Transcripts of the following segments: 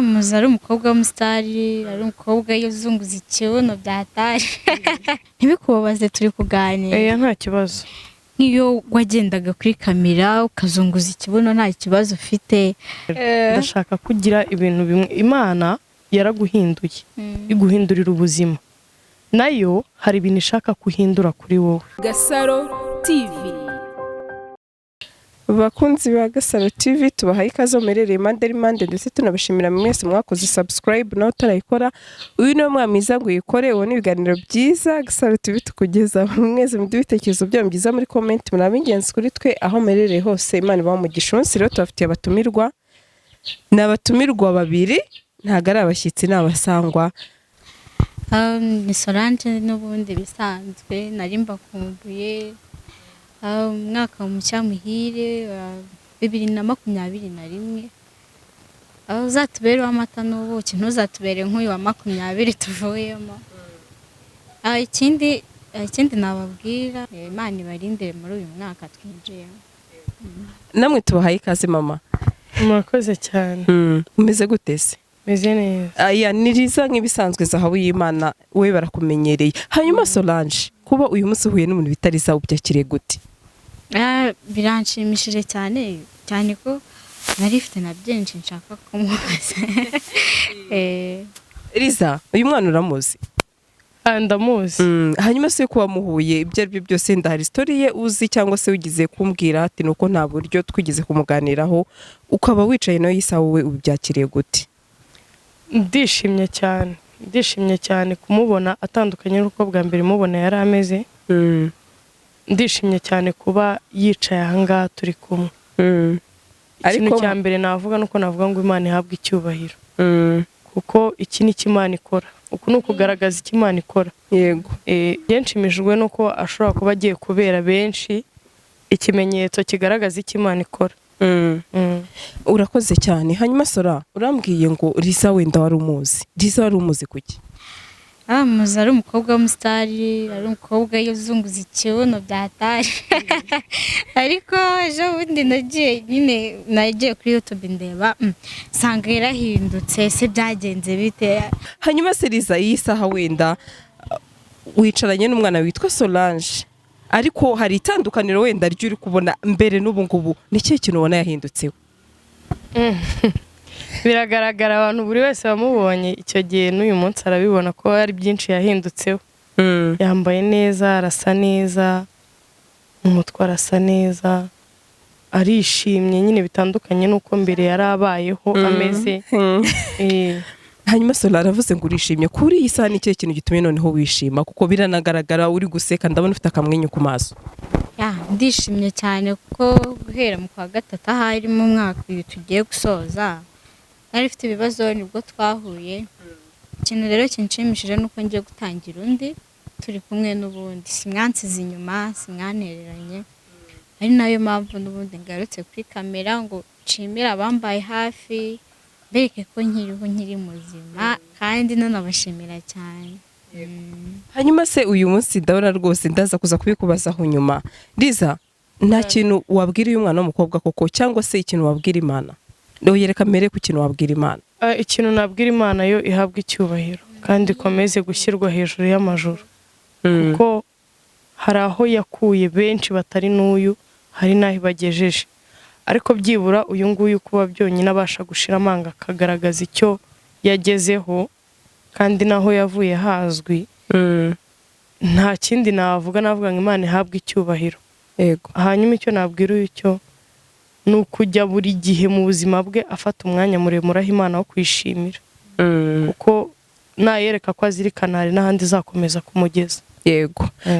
Muzi ari umukobwa w'umusitari, ari umukobwa uzunguza ikibuno byatari. Ntibikubabaze, turi kuganira. Eya, nta kibazo. Nk'iyo wagendaga kuri kamera ukazunguza ikibuno nta kibazo ufite. Ndashaka kugira ibintu bimwe. Imana yaraguhinduye, iguhindurira ubuzima, nayo hari ibintu ishaka kuhindura kuri wowe. Gasaro TV. Bakunzi ba Gasaro TV, tubahaye ikaze mumerereye impande n'impande, ndetse tunabashimira mwese mwakoze subscribe. Nawe utarayikora, uyu niwo mwana mwiza ngo uyikore ubone ibiganiro byiza Gasaro TV tukugezaho. Mwese muduhe ibitekerezo byanyu byiza muri comment, muri ab'ingenzi kuri twe. Aho muherereye hose, Imana ibahe umugisha. Umunsi rero tubafitiye abatumirwa, ni abatumirwa babiri, ntabwo ari abashyitsi, ni abasangwa. Ni Solange n'ubundi bisanzwe, nari mbakumbuye. Umwaka mushya muhire wa 2021 uzatubere uw'amata n'ubuki, ntuzatubere nk'uyu wa 20 tuvuyemo. Ikindi nababwira, Imana ibarindire muri uyu mwaka twinjiyemo. Namwe tubahaye ikaze, mama. Murakoze cyane. Umeze gute se? Meze neza. Aya ni Riza nk'ibisanzwe, zahabu y'Imana, we barakumenyereye. Hanyuma Solange, kuba uyu munsi uhuye n'umuntu bita Riza, ubyakiriye gute? Biranshimishije cyane cyane, ko nari mfite na byinshi nshaka kumubaza. Riza, uyu mwana uramuzi? Ah, ndamuzi. Hanyuma se kuba muhuye, ibyo ari byo byose ndahari story ye uzi cyangwa se wigeze kumbwira ati nuko nta buryo twigeze kumuganiraho, ukaba wicaye nawe isaha, wowe ubyakiriye gute? Ndishimye cyane, ndishimye cyane kumubona atandukanye n'uko bwa mbere mubona yari ameze. Ndishimye cyane kuba yicaye ahangaha turi kumwe. Ikintu cya mbere navuga nuko navuga ngo Imana ihabwe icyubahiro, kuko iki ni cyo Imana ikora, uku ni ukugaragaza icyo Imana ikora. Njye nshimishijwe nuko ashobora kuba agiye kubera benshi ikimenyetso kigaragaza icyo Imana ikora. Urakoze cyane. Hanyuma Sora, urambwiye ngo Riza wenda wari umuzi. Riza wari umuzi kuki? Muzi ari umukobwa w'umusitari, ari umukobwa uzunguza ikibuno byatari. Ariko ejo bundi nagiye nyine, nagiye kuri YouTube ndeba, nsanga yarahindutse. Se byagenze bite? Hanyuma se Riza, iyi saha wenda wicaranye n'umwana witwa Solange, ariko hari itandukaniro wenda ry'uri kubona mbere n'ubu ngubu, ni ikihe kintu ubona yahindutseho? Biragaragara, abantu buri wese wamubonye icyo gihe n'uyu munsi arabibona ko hari byinshi yahindutseho. Yambaye neza, arasa neza, mu mutwe arasa neza, arishimye nyine, bitandukanye n'uko mbere yari abayeho ameze. Hanyuma Sola aravuze ngo urishimye. Kuri iyi saha ni ikihe kintu gitumye noneho wishima? Kuko biranagaragara, uri guseka, ndabona ufite akamwenyu ku maso. Ya, ndishimye cyane kuko guhera mu kwa gatatu, ahari mu mwaka uyu tugiye gusoza, nari mfite ibibazo, nibwo twahuye. Ikintu rero kinshimishije ni uko ngiye gutangira undi turi kumwe n'ubundi, simwansize inyuma, simwantereranye, ari nayo mpamvu n'ubundi ngarutse kuri kamera ngo nshimire abambaye hafi, mbereke ko nkiriho, nkiri muzima, kandi nanabashimira cyane. Hanyuma se uyu munsi ndabona rwose ndaza kuza kubikubazaho nyuma. Riza, nta kintu wabwira uyu mwana w'umukobwa koko, cyangwa se ikintu wabwira Imana? Yereka mbere ku kintu wabwira Imana. Ikintu nabwira Imana, yo ihabwa icyubahiro kandi ikomeze gushyirwa hejuru y'amajuru, kuko hari aho yakuye benshi batari n'uyu, hari n'aho ibagejeje, ariko byibura uyu nguyu kuba byonyine abasha gushira amanga akagaragaza icyo yagezeho kandi n'aho yavuye hazwi, nta kindi navuga, navuga ngo Imana ihabwe icyubahiro. Hanyuma icyo nabwira uyu cyo ni ukujya buri gihe mu buzima bwe afata umwanya muremure aho Imana wo kwishimira, kuko nayereka ko azirikana, hari n'ahandi izakomeza kumugeza.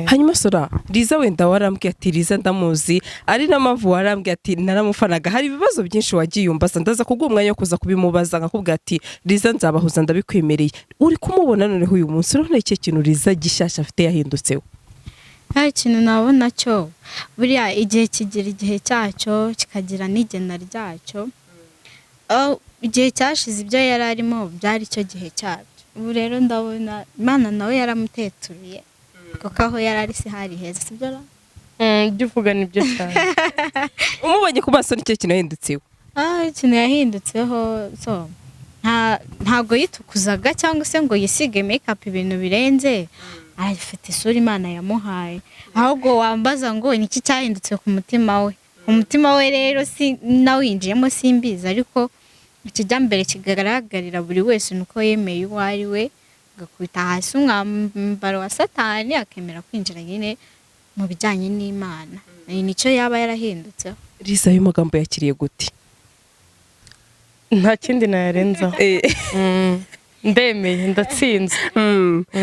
Hanyuma Sora, Riza wenda warambwiye ati Riza ndamuzi, ari na mpamvu warambwiye ati naramufanaga. Hari ibibazo byinshi wagiye umbaza, ndaza kuguha umwanya wo kuza kubimubaza, nkakubwira ati Riza nzabahuza, ndabikwemereye. Uri kumubona noneho uyu munsi, urabona ikihe kintu Riza gishyashya afite yahindutseho? Nta kintu nabona cyo. Buriya igihe kigira igihe cyacyo, kikagira n'igena ryacyo. Oh, igihe cyashize ibyo yari arimo byari cyo gihe cyabyo. Ubu rero ndabona Imana nawe yaramuteturiye, kuko aho yari ari si hari heza, sibyo ra? Ibyo uvuga ni byo cyane. Umubonye ku maso, ni ikihe kintu yahindutseho? Ikintu yahindutseho, so Ntago yitukuzaga cyangwa se ngo yisige make-up ibintu birenze, afite isura Imana yamuhaye. Ahubwo wambaza ngo niki cyahindutse ku mutima we? Umutima we rero si nawinjiyemo, simbizi, ariko ikijya mbere kigaragarira buri wese ni uko yemeye uwo ari we, agakubita hasi umwambaro wa Satani, akemera kwinjira nyine mu bijyanye n'Imana. Nicyo yaba yarahindutseho. Liza, ayo magambo yakiriye gute? Nta kindi nayarenzaho. Ndemeye, ndatsinze.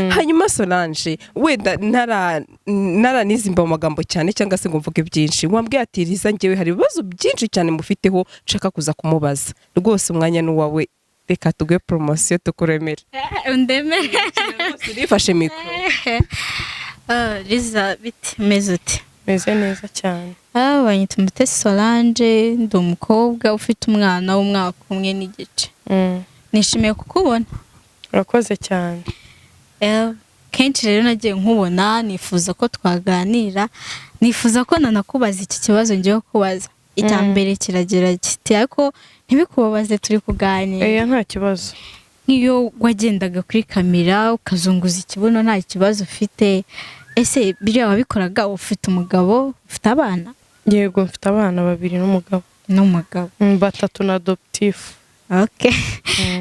Hanyuma Solange, wenda ntaranizimba mu magambo cyane cyangwa se ngo mvuge byinshi, wambwiye ati: "Liza, ngewe hari ibibazo byinshi cyane mufiteho nshaka kuza kumubaza." Rwose umwanya ni uwawe, reka tuguhe poromosiyo, tukuremere. Ndemere. Urifashe mikoro. Liza, biti meze ute? Meze neza cyane. Banyita Umutesi Solange, ndi umukobwa ufite umwana w'umwaka 1.5. Nishimiye kukubona. Urakoze cyane. Kenshi rero nagiye nkubona nifuza ko twaganira, nifuza ko nanakubaza iki kibazo ngiye kubaza. Icya mbere kiragira kiti, ariko ntibikubabaze, turi kuganira. Eya, nta kibazo. Nk'iyo wagendaga kuri kamera ukazunguza ikibuno nta kibazo ufite, ese biriya wabikoraga ufite umugabo, ufite abana? Yego, mfite abana babiri n'umugabo. N'umugabo. Batatu na adoptif. Okay.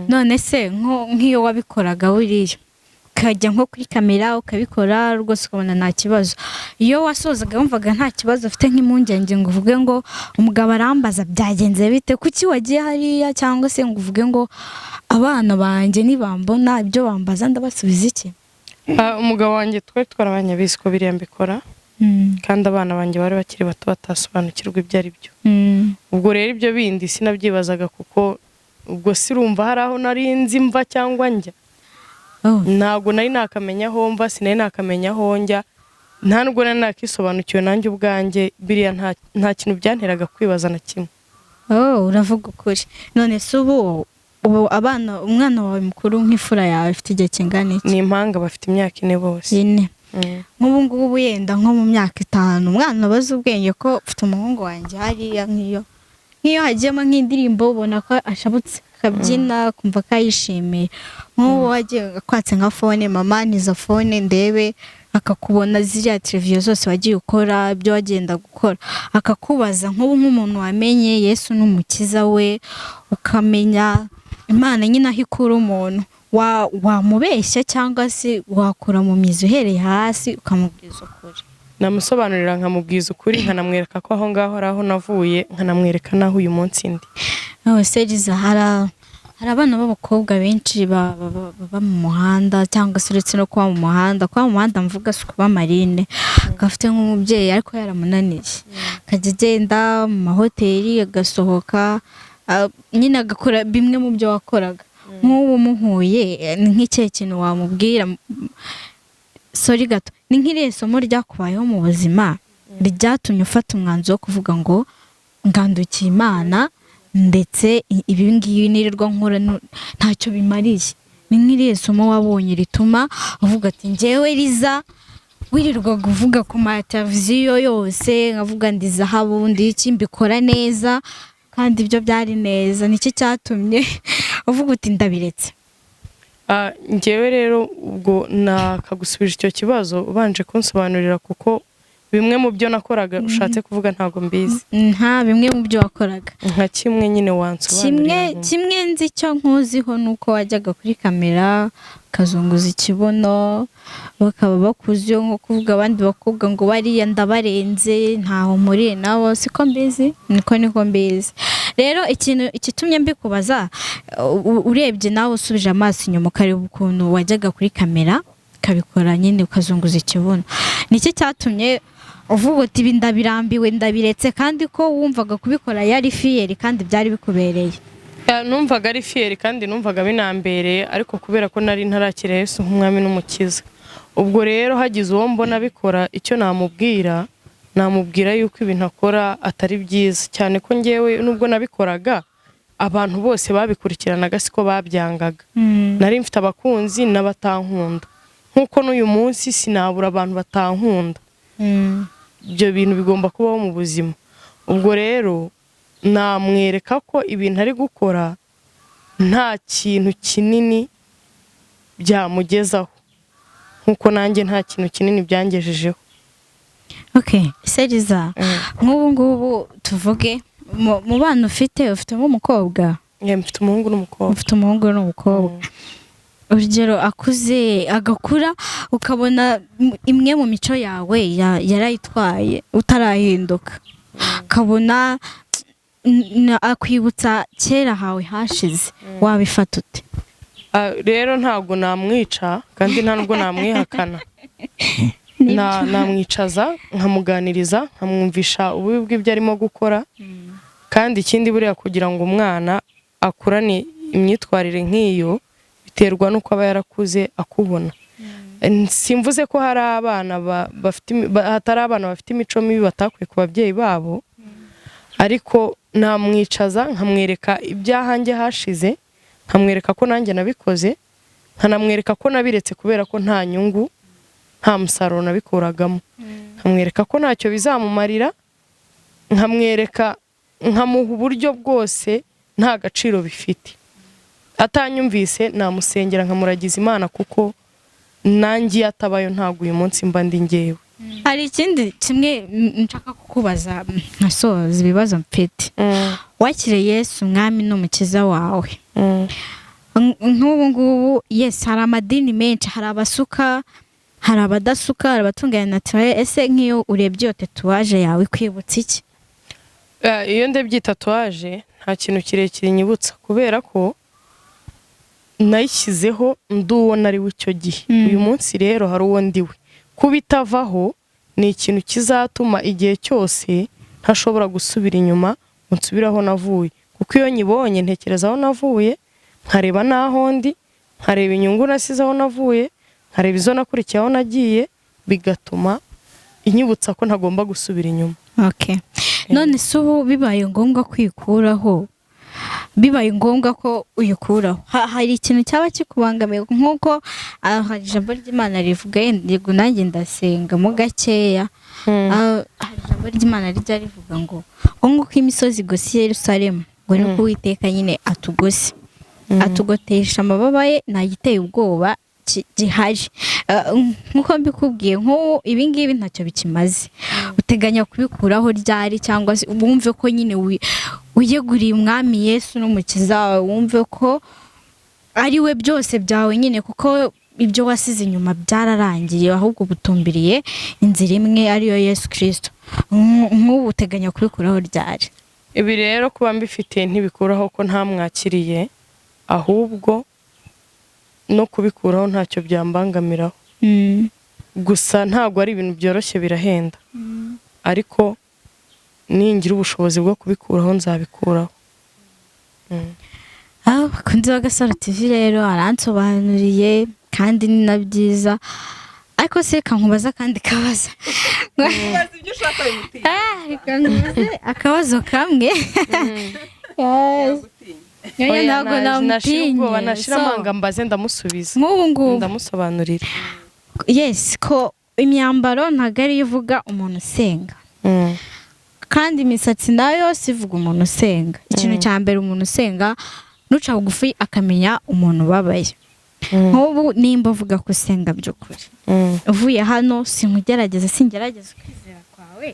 None se nk'iyo wabikoraga buriya ukajya nko kuri kamera ukabikora rwose ukabona nta kibazo, iyo wasozaga wumvaga nta kibazo ufite, nk'impungenge ngo uvuge ngo umugabo arambaza byagenze bite, kuki wagiye hariya, cyangwa se ngo uvuge ngo abana banjye nibambona ibyo bambaza ndabasubiza iki? Umugabo wanjye twari twarabanye abizi ko biriya mbikora, kandi abana banjye bari bakiri bato batasobanukirwa ibyo ari byo. Ubwo rero ibyo bindi sinabyibazaga, kuko ubwo sirumva hari aho nari nzi mva cyangwa njya. Ntabwo nari nakamenya aho mva, sinari nakamenya aho njya, nta nubwo nari nakisobanukiwe nanjye ubwanjye. Biriya nta kintu byanteraga kwibaza na kimwe. Oh, uravuga ukuri. None se ubu abana, umwana wawe mukuru nk'imfura yawe ifite igihe kingana iki? Ni impanga, bafite imyaka 4 bose. 4. Nk'ubu ngubu yenda nko mu myaka 5 umwana abaza ubwenge, ko mfite umuhungu wanjye hariya, nk'iyo hagiyemo nk'indirimbo ubona ko ashabutse akabyina, akumva ko ayishimiye. Nk'ubu wagiye kwatse nka phone, mama niza phone ndebe, akakubona ziriya televiziyo zose wagiye ukora, ibyo wagenda gukora, akakubaza. Nk'ubu nk'umuntu wamenye Yesu n'umukiza we, ukamenya Imana nyine aho ikura umuntu, wamubeshya cyangwa se wakura mu mizi uhereye hasi ukamubwiza ukuri? Namusobanurira, nkamubwiza ukuri, nkanamwereka ko aho ngaho ari aho navuye, nkanamwereka n'aho uyu munsi ndi. Nawe se Liza, hari abana b'abakobwa benshi baba mu muhanda, cyangwa se uretse no kuba mu muhanda, kuba mu muhanda mvuga si ukuba marine, akaba afite nk'umubyeyi ariko yaramunaniye, akajya agenda mu mahoteli, agasohoka, nyine agakora bimwe mu byo wakoraga. Nk'ubu muhuye, ni nk'ikihe kintu wamubwira? Sorry gato, ni nk'irihe somo ryakubayeho mu buzima ryatumye ufata umwanzuro wo kuvuga ngo ngandukiye Imana, ndetse ibi ngibi nirirwa nkora ntacyo bimariye? Ni nk'irihe somo wabonye rituma uvuga ati njyewe Liza wirirwaga uvuga ku mateleviziyo yose, nkavuga ndi zahabu, ndi iki, mbikora neza kandi ibyo byari neza, nicyo cyatumye uvuga uti ndabiretse? Njyewe rero ubwo nakagusubije icyo kibazo ubanje kunsobanurira, kuko bimwe mu byo nakoraga ushatse kuvuga ntabwo mbizi. Nta bimwe mu byo wakoraga. Nka kimwe nyine Kimwe. wansobanurira. Kimwe nzi cyo nkuziho ni uko wajyaga kuri kamera ukazunguza ikibuno, bakaba bakuziho nko kuvuga abandi bakobwa ngo bariya ndabarenze, ntaho mpuriye nabo. Siko mbizi? Niko mbizi. Rero ikintu ikitumye mbikubaza, urebye nawe usubije amaso inyuma ukareba ukuntu wajyaga kuri kamera ukabikora nyine ukazunguza ikibuno, niki cyatumye uvuga uti ibi ndabirambiwe, ndabiretse, kandi ko wumvaga kubikora yari fierté kandi byari bikubereye? Numvaga ari fierté kandi numvaga binambereye, ariko kubera ko nari ntarakira Yesu nk'umwami n'umukiza. Ubwo rero hagize uwo mbona abikora, icyo namubwira, namubwira yuko ibintu akora atari byiza, cyane ko ngewe nubwo nabikoraga abantu bose babikurikiranaga siko babyangaga. Nari mfite abakunzi n'abatankunda, nk'uko n'uyu munsi sinabura abantu batankunda. Ibyo bintu bigomba kubaho mu buzima. Ubwo rero namwereka ko ibintu ari gukora Nta kintu kinini byamugezaho nkuko nanjye nta kintu kinini byangejejeho. Okay, Seriza, nk'ubu ngubu tuvuge mu bana ufite, ufitemo umukobwa? Yeah, mfite umuhungu n'umukobwa. Ufite umuhungu n'umukobwa. Urugero, akuze agakura, ukabona imwe mu mico yawe yarayitwaye utarahinduka, ukabona akwibutsa kera hawe hashize, wabifata ute? Ah, rero ntabwo namwica kandi nta nubwo namwihakana. Namwicaza nkamuganiriza, nkamwumvisha ububi bw'ibyo arimo gukora. Kandi ikindi, buriya kugira ngo umwana akurane imyitwarire nk'iyo biterwa n'uko aba yarakuze akubona. Simvuze ko hari abana bafite hatari abana bafite imico mibi batakuye ku babyeyi babo, ariko namwicaza nkamwereka ibyahanjye hashize, nkamwereka ko nanjye nabikoze, nkanamwereka ko nabiretse kubera ko nta nyungu, nta musaruro nabikuragamo, nkamwereka ko ntacyo bizamumarira, nkamwereka, nkamuha uburyo bwose nta gaciro bifite. Atanyumvise, namusengera nkamuragiza Imana, kuko nanjye iyo atabayo ntabwo uyu munsi mba ndi ngewe. Hari ikindi kimwe nshaka kukubaza nkasoza ibibazo mfite. Wakire Yesu umwami n'umukiza wawe. Nk'ubu ngubu, yes, hari amadini menshi, hari abasuka, hari abadasuka, hari abatunganya naturel. Ese nk'iyo urebye iyo tatouage yawe, ikwibutsa iki? Iyo ndebye tatouage nta kintu kirekire inyibutsa, kubera ko nayishyizeho ndi uwo nari we icyo gihe. Uyu munsi rero hari uwo ndiwe. Kuba itavaho ni ikintu kizatuma igihe cyose ntashobora gusubira inyuma ngo nsubire aho navuye, kuko iyo nyibonye ntekereza aho navuye, nkareba n'aho ndi, nkareba inyungu nasize aho navuye, nkareba izo nakurikiye aho nagiye, bigatuma inyibutsa ko ntagomba gusubira inyuma. Okay. None se ubu bibaye ngombwa kwikuraho, bibaye ngombwa ko uyikuraho, hari ikintu cyaba kikubangamiye? Nk'uko hari ijambo ry'Imana rivuga, yego nanjye ndasenga mo gakeya. Hari ijambo ry'Imana rijya rivuga ngo nk'uko imisozi igose i Yerusalemu, ngo niko Uwiteka nyine atugose, atugotesha amababa ye, nta giteye ubwoba gihari. Nk'uko mbikubwiye, nk'ubu ibi ngibi ntacyo bikimaze, uteganya kubikuraho ryari? Cyangwa se wumve ko nyine wiyeguriye umwami Yesu n'umukiza wawe, wumve ko ari we byose byawe nyine, kuko ibyo wasize inyuma byararangiye, ahubwo butumbiriye inzira imwe ariyo Yesu Kirisito. Nk'ubu uteganya kubikuraho ryari? Ibi rero kuba mbifite ntibikuraho ko ntamwakiriye, ahubwo no kubikuraho ntacyo byambangamiraho. Gusa ntabwo ari ibintu byoroshye, birahenda, ariko ningira ubushobozi bwo kubikuraho nzabikuraho. Abakunzi b'Agasaro TV, rero aransobanuriye kandi ni na byiza, ariko se reka nkubaze akandi kabazo. Ibyo ushaka bimutinya. Reka nkubaze akabazo kamwe. Yes. Oya, Oya, ntabwo nashira ubwoba, namutinye. nashira So, amanga, mbaze ndamusubiza, nk'ubu ngubu ndamusobanurira. Yes, ko imyambaro ntabwo ariyo ivuga umuntu usenga, kandi imisatsi nayo si ivuga umuntu usenga. Ikintu cya mbere, umuntu usenga nuca bugufi akamenya umuntu ubabaye. Nk'ubu nimba uvuga ko usenga by'ukuri, uvuye hano, sinkugerageza, singerageza ukwizera kwawe,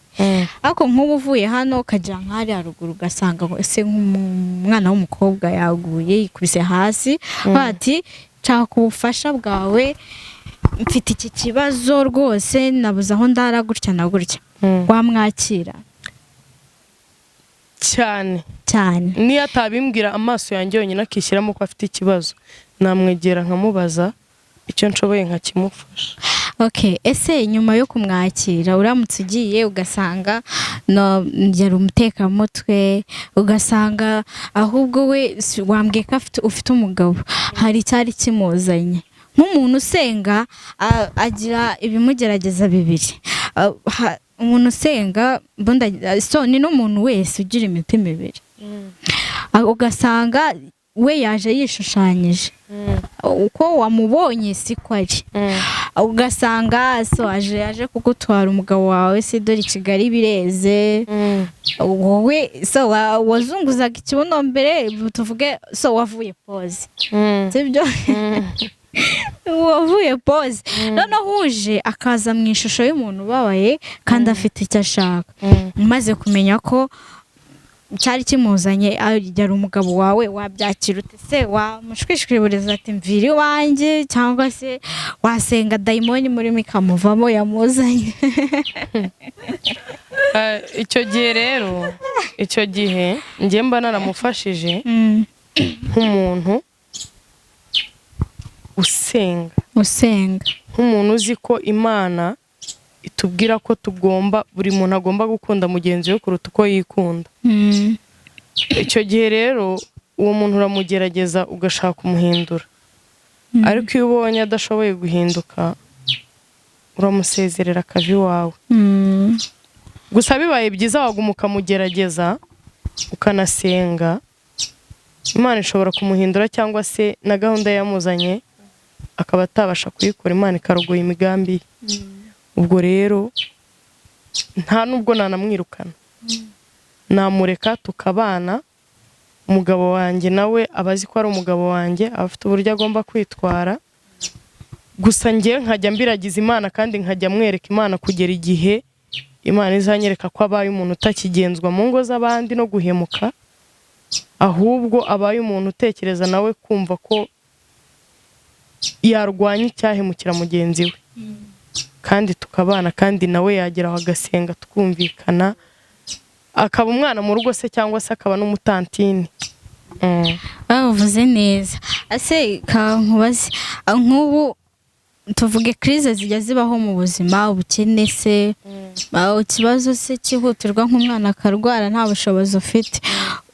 ariko nk'ubu uvuye hano ukajya nk'ahari haruguru, ugasanga ngo ese nk'umwana w'umukobwa yaguye yikubise hasi, bati nshaka ubufasha bwawe, mfite iki kibazo rwose, nabuze aho ndara gutya na gutya, wamwakira? Cyane. Cyane. Niyo atabimbwira, amaso yanjye yonyine akishyiramo ko afite ikibazo, namwegera nkamubaza, icyo nshoboye nkakimufasha. Okay, ese nyuma yo kumwakira, uramutse ugiye ugasanga no yari umutekamutwe, ugasanga ahubwo we wambwiye ko ufite umugabo, hari icyari kimuzanye, nk'umuntu usenga agira ibimugerageza bibiri. Umuntu usenga so ni n'umuntu wese ugira imitima ibiri. Ugasanga we yaje yishushanyije, uko wamubonye siko ari. Ugasanga so aje kugutwara umugabo wawe, se dore i Kigali bireze. Wowe so wazunguzaga ikibuno mbere, tuvuge so wavuye pose, sibyo? Wavuye pose, noneho uje akaza mu ishusho y'umuntu ubabaye kandi afite icyo ashaka. Umaze kumenya ko cyari kimuzanye yari umugabo wawe, wabyakira ute se? Wamushwishwiburiza ati mvira iwanjye, cyangwa se wasenga dayimoni murimo ikamuvamo yamuzanye? Icyo gihe rero, icyo gihe njye mba naramufashije nk'umuntu usenga, usenga, nk'umuntu uzi ko Imana itubwira ko tugomba, buri muntu agomba gukunda mugenzi we kuruta uko yikunda. Icyo gihe rero uwo muntu uramugerageza ugashaka kumuhindura, ariko iyo ubonye adashoboye guhinduka uramusezerera akava iwawe. Gusa bibaye byiza waguma ukamugerageza ukanasenga, Imana ishobora kumuhindura, cyangwa se na gahunda yamuzanye akaba atabasha kuyikora, Imana ikarogoya imigambi ye. Ubwo rero nta nubwo nanamwirukana, namureka tukabana. Umugabo wanjye nawe aba azi ko ari umugabo wanjye, aba afite uburyo agomba kwitwara. Gusa njye nkajya mbiragiza Imana kandi nkajya mwereka Imana kugera igihe Imana izanyereka ko abaye umuntu utakigenzwa mu ngo z'abandi no guhemuka, ahubwo abaye umuntu utekereza nawe kumva ko yarwanya icyahemukira mugenzi we, kandi tukabana, kandi nawe yageraho agasenga tukumvikana, akaba umwana mu rugo se cyangwa se akaba n'umutantini. Bavuze neza. Ase kankubaze, nk'ubu tuvuge crise zijya zibaho mu buzima, ubukene se, ikibazo se cyihutirwa nk'umwana akarwara nta bushobozi ufite,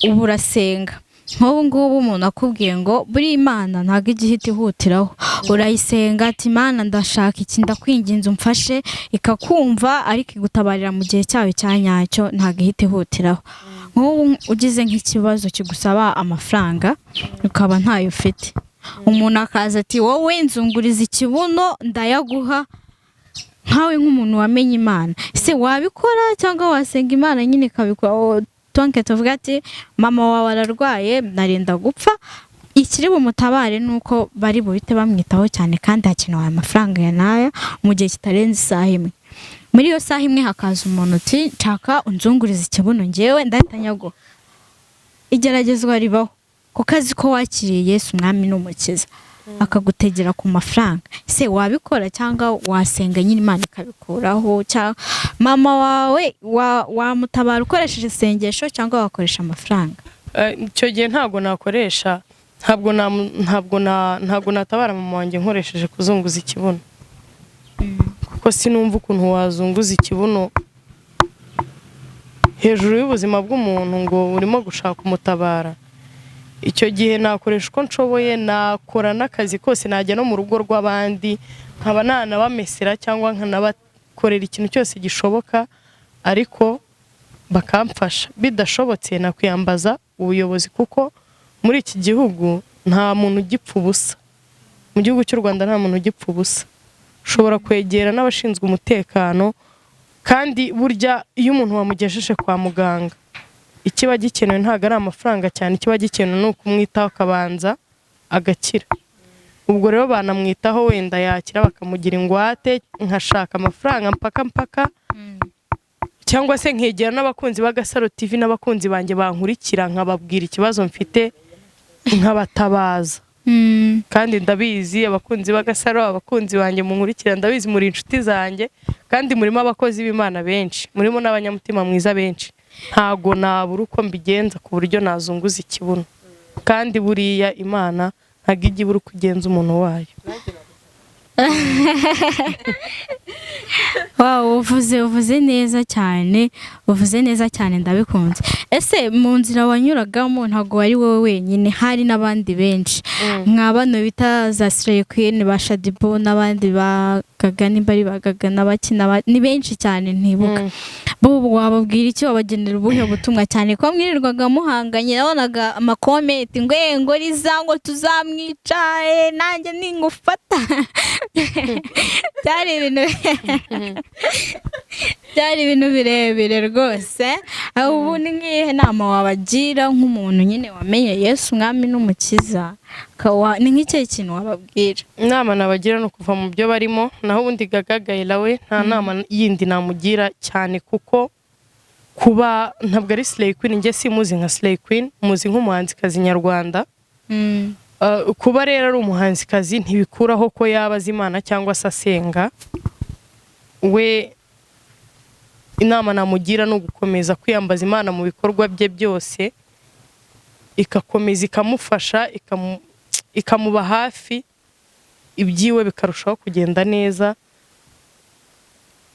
ubu urasenga. Nk'ubu ngubu umuntu akubwiye ngo buri Imana ntabwo ijya ihita ihutiraho, urayisenga ati Imana ndashaka iki, ndakwinginze umfashe, ikakumva ariko igutabarira mu gihe cyayo cya nyacyo, ntabwo ihita ihutiraho. Nk'ubu ugize nk'ikibazo kigusaba amafaranga ukaba ntayo ufite, umuntu akaza ati wowe nzunguriza ikibuno ndayaguha, nkawe nk'umuntu wamenye Imana se wabikora cyangwa wasenga Imana nyine ikabikora? Tonke tuvuga ati mama wawe ararwaye narenda gupfa, ikiri bumutabare nuko bari buhite bamwitaho cyane kandi hakenewe aya mafaranga ya n'aya mu gihe kitarenze isaha imwe. Muri iyo saha imwe hakaza umuntu uti nshaka unzungurize ikibuno ngewe ndahita nyaguha. Igeragezwa ribaho kuko azi ko wakiriye Yesu umwami n'umukiza, akagutegera ku mafaranga. Se wabikora cyangwa wasenga nyine Imana ikabikuraho? Cyangwa mama wawe wamutabara ukoresheje isengesho cyangwa wakoresha amafaranga? Icyo gihe ntabwo nakoresha, ntabwo natabara mama wanjye nkoresheje kuzunguza ikibuno, kuko sinumva ukuntu wazunguza ikibuno hejuru y'ubuzima bw'umuntu ngo urimo gushaka umutabara. Icyo gihe nakoresha uko nshoboye, nakora n'akazi kose, najya no mu rugo rw'abandi nkaba nanabamesera cyangwa nkanabakorera ikintu cyose gishoboka, ariko bakamfasha. Bidashobotse nakwiyambaza ubuyobozi, kuko muri iki gihugu nta muntu ugipfa ubusa. Mu gihugu cy'u Rwanda nta muntu ugipfa ubusa. Ushobora kwegera n'abashinzwe umutekano, kandi burya iyo umuntu wamugejeje kwa muganga ikiba gikenewe ntabwo ari amafaranga cyane, ikiba gikenewe ni ukumwitaho akabanza agakira. Ubwo rero banamwitaho wenda yakira bakamugira ingwate, nkashaka amafaranga mpaka mpaka, cyangwa se nkegera n'abakunzi b'Agasaro TV n'abakunzi banjye bankurikira, nkababwira ikibazo mfite nkabatabaza. Kandi ndabizi abakunzi b'Agasaro, abakunzi banjye munkurikira, ndabizi muri inshuti zanjye, kandi murimo abakozi b'Imana benshi, murimo n'abanyamutima mwiza benshi. Ntago nabura uko mbigenza ku buryo nazunguza ikibuno, kandi buriya Imana ntago ijya ibura uko igenza umuntu wayo. Wow, uvuze neza cyane, uvuze neza cyane, ndabikunze. Ese mu nzira wanyuragamo ntabwo wari wowe wenyine, hari n'abandi benshi nka bano bita za Slay Queen, ba Shadibo n'abandi ba Gaga, nimba ari ba Gaga n'abakina ni benshi cyane ntibuka. Bo wababwira iki, wabagenera ubuhe butumwa, cyane ko mwirirwaga muhanganye? Nabonaga ama comment ngo ngo Riza ngo tuzamwica, nanjye ningufata. Byari ibintu birebire rwose. Aho ubu ni nk'iyihe nama wabagira nk'umuntu nyine wamenye Yesu umwami n'umukiza? Ni nk'ikihe kintu wababwira? Inama nabagira ni ukuva mu byo barimo. Naho ubundi Gaga Gayila we nta nama yindi namugira cyane, kuko kuba ntabwo ari Slay Queen, njye simuzi nka Slay Queen, muzi nk'umuhanzikazi nyarwanda. Kuba rero ari umuhanzikazi ntibikuraho ko yaba azi Imana cyangwa se asenga. We inama namugira ni ugukomeza kwiyambaza Imana mu bikorwa bye byose, igakomeza ikamufasha, ikamuba hafi, ibyiwe bikarushaho kugenda neza.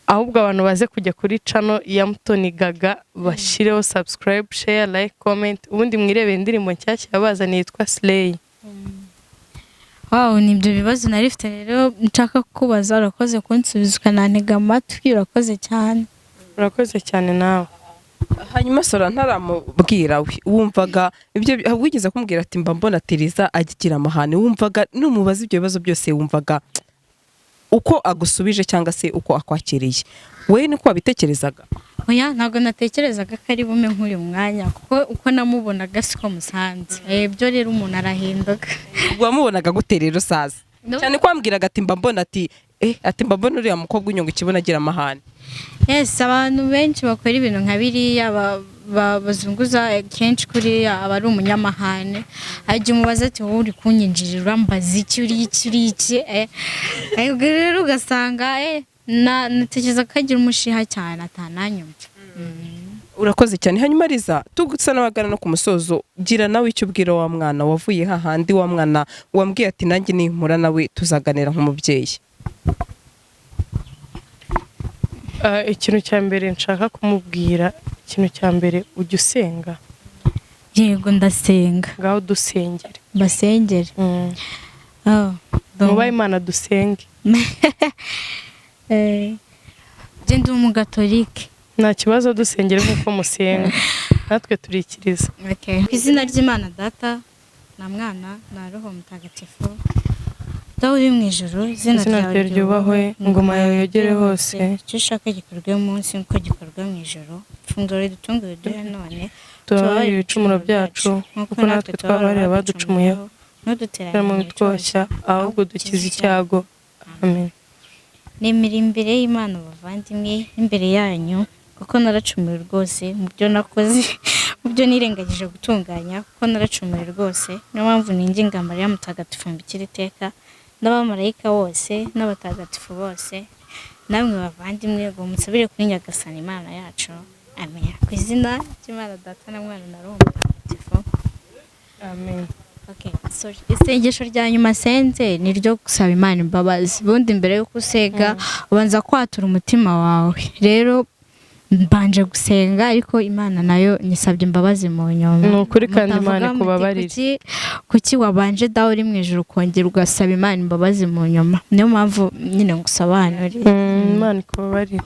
Ahubwo abantu baze kujya kuri channel ya Mutoni Gaga, bashyireho subscribe, share, like, comment, ubundi mwirebere indirimbo nshyashya yabazaniye yitwa Slay. Wow, ni ibyo bibazo nari mfite rero nshaka kukubaza. Urakoze kunsubiza ukanantega amatwi, urakoze cyane. Urakoze cyane nawe. Hanyuma Sora, ntaramubwira, we wumvaga ibyo wigeze kumubwira ati mba mbona Tereza agira amahane, wumvaga numubaza ibyo bibazo byose, wumvaga uko agusubije cyangwa se uko akwakiriye, we niko wabitekerezaga? Oya, ntabwo natekerezaga ko ari bume nk'uyu mwanya, kuko uko namubonaga siko musanze. Byo rero umuntu arahinduka. Wamubonaga gute rero saza? No. Cyane ko wambwiraga ati mba mbona ati mba mbona uriya mukobwa unyonga ikibuno agira amahane. Yes, abantu benshi bakora ibintu nka biriya bazunguza kenshi kuriya aba ari umunyamahane. Ajya umubaza ati wowe uri kunyinjirira, urambaza iki, uri iki, uri iki? Ubwo rero ugasanga natekereza ko agira umushiha cyane atananyumva. Urakoze cyane. Hanyuma Riza, tugusa n'abagana no ku musozo, gira nawe icyo ubwira wa mwana wavuye hahandi, wa mwana wambwiye ati nanjye nimpura nawe tuzaganira nk'umubyeyi. Ikintu cya mbere nshaka kumubwira, ikintu cya mbere, ujya usenga? Yego, ndasenga. Ngaho dusengere. Mbasengere? Oh, Mwubahe Imana, dusenge. Njye ndi umugatolike. Nta kibazo, dusengere nk'uko musenga, natwe turikiriza. Okay. Ku izina ry'Imana Data na Mwana na Roho Mutagatifu. Dawe uri mu ijuru, izina Izina ryawe ryawe ryubahwe, ingoma yawe yogere hose. Icyo ushaka gikorwe munsi nk'uko gikorwa mu ijuru. Ifunguro ridutunga riduhe none. Tubabarire ibicumuro byacu nk'uko natwe twabarira abaducumuyeho. Ntudutererane mu bitwoshya, ahubwo dukize icyago. Amen. Nemera imbere y'Imana bavandimwe n'imbere yanyu, kuko naracumuye rwose mu byo nakoze, mu byo nirengagije gutunganya, kuko naracumuye rwose. Niyo mpamvu ninginga Mariya Mutagatifu mbikira iteka, n'abamarayika bose n'abatagatifu bose, namwe bavandimwe, ngo musabire kuri Nyagasani Imana yacu. Amen. Ku izina ry'Imana Data na Mwana na Roho Mutagatifu. Amen. Okay, sorry. Isengesho rya nyuma senze ni ryo gusaba Imana imbabazi. Ubundi mbere yuko usega ubanza kwatura umutima wawe. Rero mbanje gusenga, ariko Imana nayo nyisabye imbabazi mu nyuma. Ni ukuri, kandi Mutavuga Imana muti, ikubabarire. Kuki wabanje Dawe uri mu ijuru ukongera ugasaba Imana imbabazi mu nyuma? Niyo mpamvu nyine ngusobanuriye. Imana ikubabarire.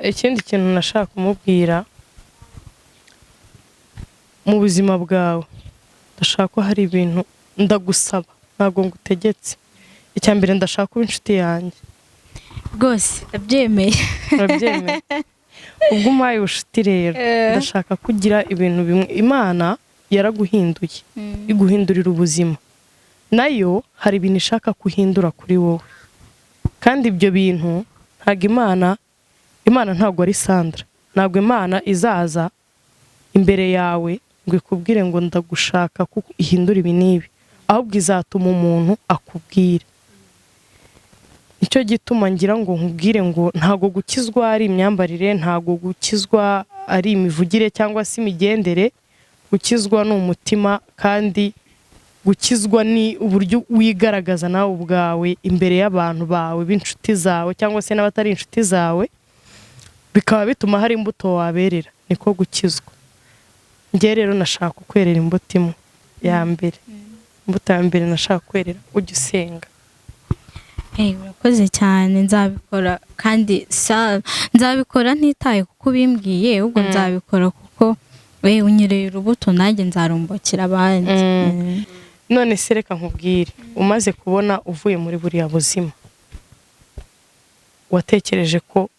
Ikindi kintu nashaka kumubwira, mu buzima bwawe ndashaka ko hari ibintu ndagusaba, ntabwo ngutegetse. Icya mbere, ndashaka kuba inshuti yanjye. Rwose ndabyemeye. Urabyemeye? Ubwo umpaye ubucuti rero, ndashaka kugira ibintu bimwe. Imana yaraguhinduye, iguhindurira ubuzima, nayo hari ibintu ishaka kuhindura kuri wowe. Kandi ibyo bintu ntabwo Imana ntabwo ari Sandra, ntabwo Imana izaza imbere yawe ngo ikubwire ngo ndagushaka kuko ihindura ibi n'ibi, ahubwo izatuma umuntu akubwira. Nicyo gituma ngira ngo nkubwire ngo ntabwo gukizwa ari imyambarire, ntabwo gukizwa ari imivugire cyangwa se imigendere. Gukizwa ni umutima, kandi Gukizwa ni uburyo wigaragaza nawe ubwawe imbere y'abantu bawe b'inshuti zawe cyangwa se n'abatari inshuti zawe, bikaba bituma hari imbuto waberera, niko gukizwa. Njye rero nashaka kukwerera imbuto imwe ya mbere. Imbuto ya mbere nashaka kwerera, ujya usenga. Urakoze cyane, nzabikora kandi nzabikora ntitaye kuko ubimbwiye, ahubwo nzabikora kuko we unyereye urubuto, nanjye nzarumbukira abandi. None se reka nkubwire, umaze kubona uvuye muri buriya buzima, watekereje ko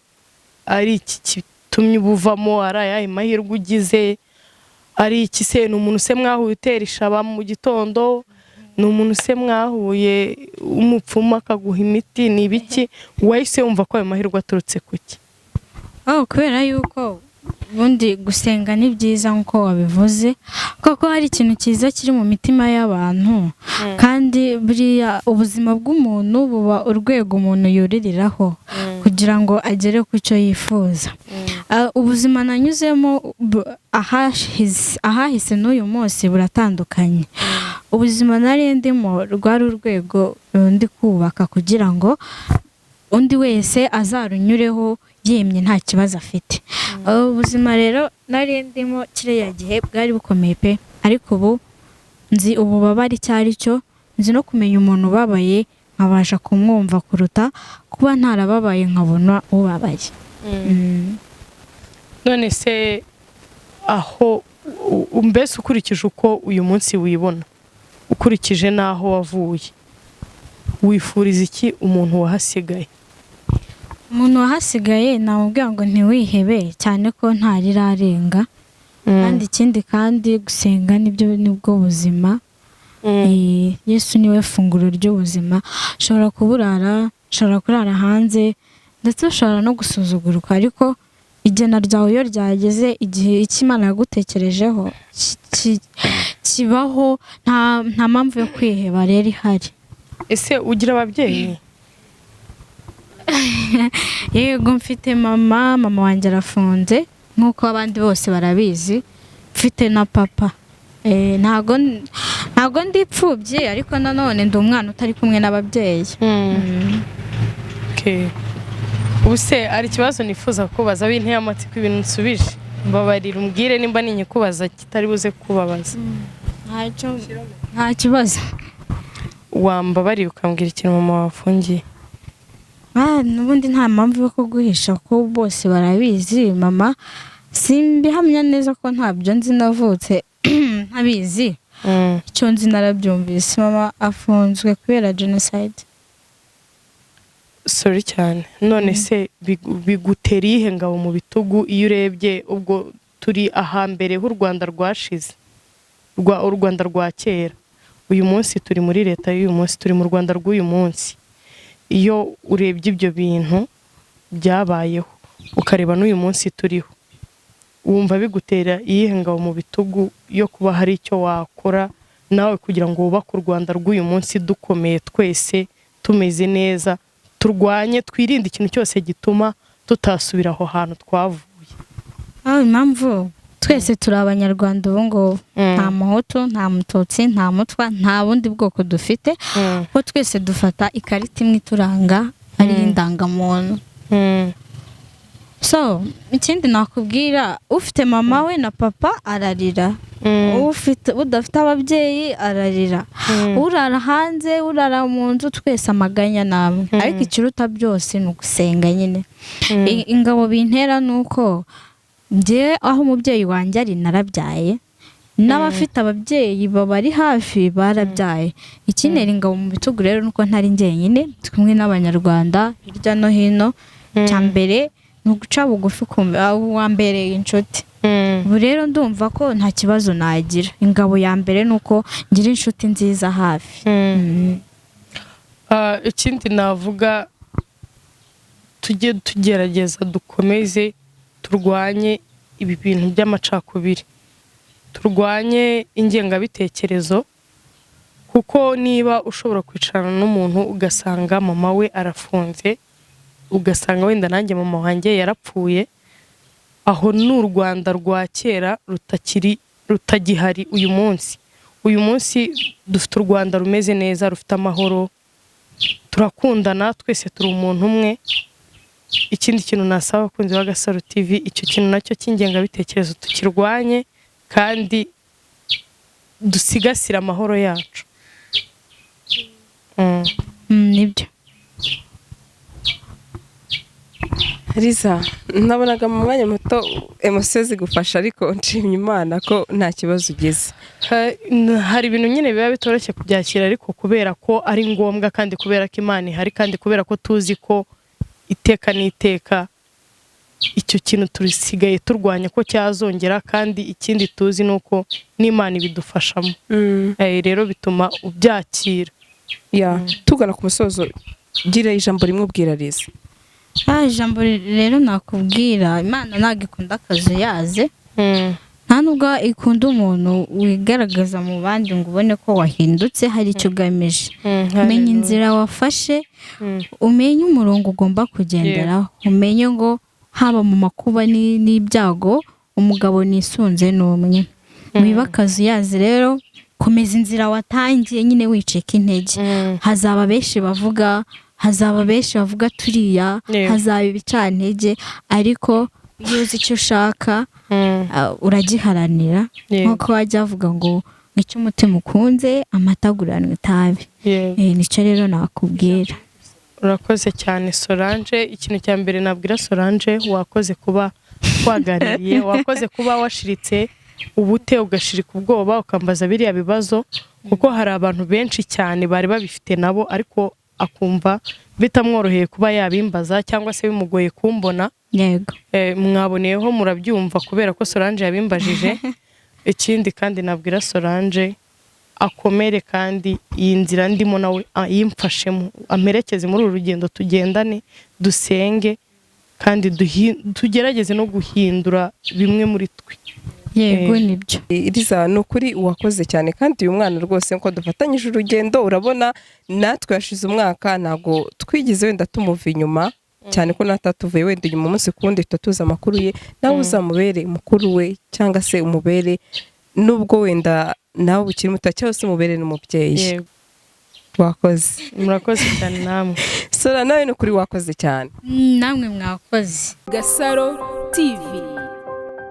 ari iki gitumye ubuvamo? Ari ayahe mahirwe ugize? Ari iki se? Ni umuntu se mwahuye utera ishaba mu gitondo? Ni umuntu se mwahuye umupfumu akaguha imiti? Ni ibiki wahise wumva ko ayo mahirwe aturutse ku ki? Oh, kubera yuko ubundi gusenga ni byiza nk'uko wabivuze, koko hari ikintu cyiza kiri mu mitima y'abantu, kandi buriya ubuzima bw'umuntu buba urwego umuntu yuririraho kugira ngo agere ku cyo yifuza. Ubuzima nanyuzemo ahahise n'uyu munsi buratandukanye. Ubuzima nari ndimo rwari urwego ndi kubaka kugira ngo undi wese azarunyureho yemye nta kibazo afite. Ubuzima rero nari ndimo kiriya gihe bwari bukomeye pe, ariko ubu nzi ububabare icyo ari cyo, nzi no kumenya umuntu ubabaye nkabasha kumwumva kuruta kuba ntarababaye nkabona ubabaye. None se aho mbese ukurikije uko uyu munsi wibona, ukurikije n'aho wavuye, wifuriza iki umuntu wahasigaye? Umuntu wahasigaye namubwira ngo ntiwihebe cyane ko ntarirarenga, kandi ikindi kandi gusenga nibyo nibwo buzima. Yesu niwe funguro ry'ubuzima. Ushobora kuburara, ushobora kurara hanze, ndetse ushobora no gusuzugurwa, ariko igena ryawe iyo ryageze, igihe icyo Imana yagutekerejeho kibaho, nta mpamvu yo kwiheba rero ihari. Ese ugira ababyeyi? Yego, mfite mama. Mama wanjye arafunze nk'uko abandi bose barabizi, mfite na papa. Ntago ndi imfubyi, ariko nanone ndi umwana utari kumwe n'ababyeyi. Okay. Ubu se hari ikibazo nifuza kubaza binteye amatsiko, ibintu nsubije, mbabarira umbwire nimba ninyikubaza kitari buze kubabaza. Ntacyo, nta kibazo. Wambabariye ukambwira ikintu mama wafungiye? N'ubundi nta mpamvu yo kuguhisha ko bose barabizi. Mama simbihamya neza ko ntabyo nzi, navutse ntabizi. Icyo nzi narabyumvise, mama afunzwe kubera jenoside. Sorry cyane. None se bigutera iyihe ngabo mu bitugu iyo urebye ubwo turi ahambere h'u Rwanda rwashize, rwa u Rwanda rwa kera, uyu munsi turi muri leta y'uyu munsi, turi mu Rwanda rw'uyu munsi? Iyo urebye ibyo bintu byabayeho ukareba n'uyu munsi turiho, wumva bigutera iyihe ngabo mu bitugu yo kuba hari icyo wakora nawe kugira ngo wubake u Rwanda rw'uyu munsi dukomeye twese, tumeze neza, turwanye, twirinde ikintu cyose gituma tutasubira aho hantu twavuye? Impamvu twese turi abanyarwanda ubu ngubu, nta muhutu, nta mututsi, nta mutwa, nta bundi bwoko dufite, ko twese dufata ikarita imwe ituranga ari indangamuntu. So ikindi nakubwira, ufite mama we na papa ararira, ufite udafite ababyeyi ararira, urara hanze, urara mu nzu, twese amaganya namwe, ariko ikiruta byose ni ugusenga nyine. Ingabo bintera ni uko njye aho umubyeyi wanjye ari narabyaye, n'abafite ababyeyi babari hafi barabyaye. Ikintera ingabo mu bitugu rero nuko ntari njyenyine, ndi kumwe n'abanyarwanda hirya no hino. Icya mbere ni uguca bugufi uwambereye inshuti. Ubu rero ndumva ko nta kibazo nagira. Ingabo ya mbere ni uko ngira inshuti nziza hafi. Ikindi navuga, tujye tugerageza dukomeze turwanye ibi bintu by'amacakubiri, turwanye ingengabitekerezo, kuko niba ushobora kwicarana n'umuntu ugasanga mama we arafunze, ugasanga wenda nanjye mama wanjye yarapfuye, aho ni u Rwanda rwa kera rutakiri, rutagihari uyu munsi. Uyu munsi dufite u Rwanda rumeze neza, rufite amahoro, turakundana twese, turi umuntu umwe. Ikindi kintu nasaba abakunzi ba Gasaro TV, icyo kintu nacyo cy'ingengabitekerezo tukirwanye kandi dusigasire amahoro yacu. Nibyo. Liza, nabonaga mu mwanya muto emotion zigufasha, ariko nshimye Imana ko nta kibazo ugize. Hari ibintu nyine biba bitoroshye kubyakira, ariko kubera ko ari ngombwa, kandi kubera ko Imana ihari, kandi kubera ko tuzi ko iteka n'iteka icyo kintu turisigaye turwanya ko cyazongera, kandi ikindi tuzi ni uko n'Imana ibidufashamo. Rero bituma ubyakira. Ya, tugana ku musozo, gira ijambo rimwe ubwira Liza. Ijambo rero nakubwira, Imana ntabwo ikunda akazuyaze, nta nubwo ikunda umuntu wigaragaza mu bandi ngo ubone ko wahindutse hari icyo ugamije. Menya inzira wafashe, umenye umurongo ugomba kugenderaho, umenye ngo haba mu makuba n'ibyago umugabo nisunze ni umwe. Wiba akazuyaze rero, komeza inzira watangiye nyine, wicika intege. Hazaba benshi bavuga, hazaba benshi bavuga turiya, hazaba ibicantege, ariko iyo uzi icyo ushaka uragiharanira. Nk'uko wajya avuga ngo icyo umutima ukunze amata aguranwa itabi. Nicyo rero nakubwira. Urakoze cyane Solange. Ikintu cya mbere nabwira Solange, wakoze kuba waganiriye, wakoze kuba washiritse ubute, ugashirika ubwoba, ukambaza biriya bibazo, kuko hari abantu benshi cyane bari babifite nabo, ariko akumva bitamworoheye kuba yabimbaza cyangwa se bimugoye kumbona. Yego. Mwaboneyeho murabyumva kubera ko Solange yabimbajije. Ikindi kandi nabwira Solange, akomere, kandi iyi nzira ndimo nawe ayimfashemo, amperekeze muri uru rugendo, tugendane, dusenge kandi tugerageze no guhindura bimwe muri twe. Yego, nibyo. Liza, ni ukuri wakoze cyane, kandi uyu mwana rwose nko dufatanyije urugendo, urabona natwe yashize umwaka ntabwo twigeze wenda tumuva inyuma cyane, ko natatuvuye wenda inyuma umunsi ku wundi, tuba tuzi amakuru ye. Nawe uzamubere mukuru we cyangwa se umubere, nubwo wenda nawe ukiri muto, cyangwa se umubere n'umubyeyi. Yego. Wakoze. Murakoze cyane namwe. Sora, nawe ni ukuri wakoze cyane. Namwe mwakoze. Gasaro TV.